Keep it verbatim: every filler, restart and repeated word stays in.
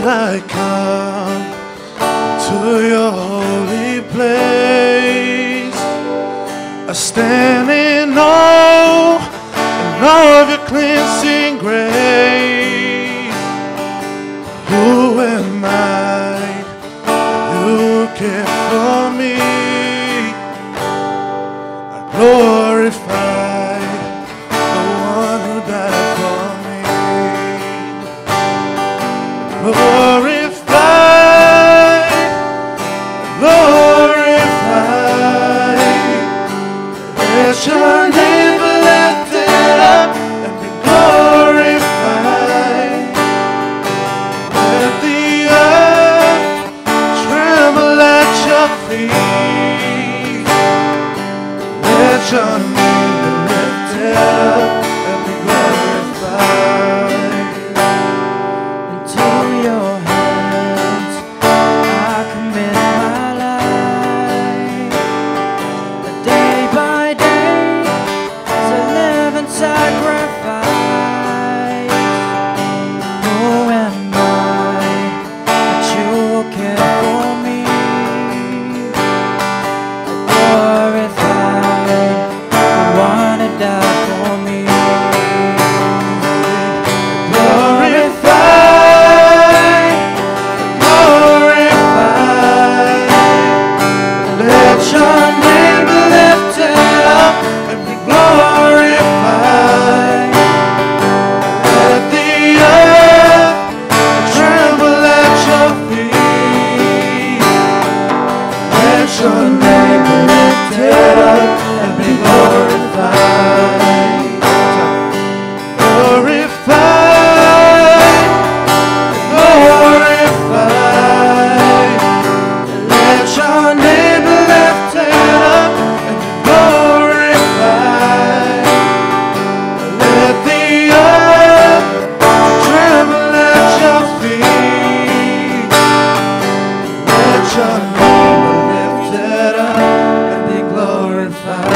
I come to your holy place. I stand in awe of your cleansing grace. Who am I? You care for me. I glorify the one who died for me. Glorify, glorify. Let your name be lifted up and be glorified. Let the earth tremble at your feet. Let your name be lifted up and be glorified. Into your hands I commit my life. Day by day, as a living sacrifice. Who am I that you will care for me? Glorify the one who died for me. Glorify, glorify. Let your name be lifted up and be glorified. Let the earth tremble at your feet. Let your name be lifted up and be glorified. Glorify, glorify. Let your name be lifted up and be glorified. Let the earth tremble at your feet. Let your name be lifted up and be glorified.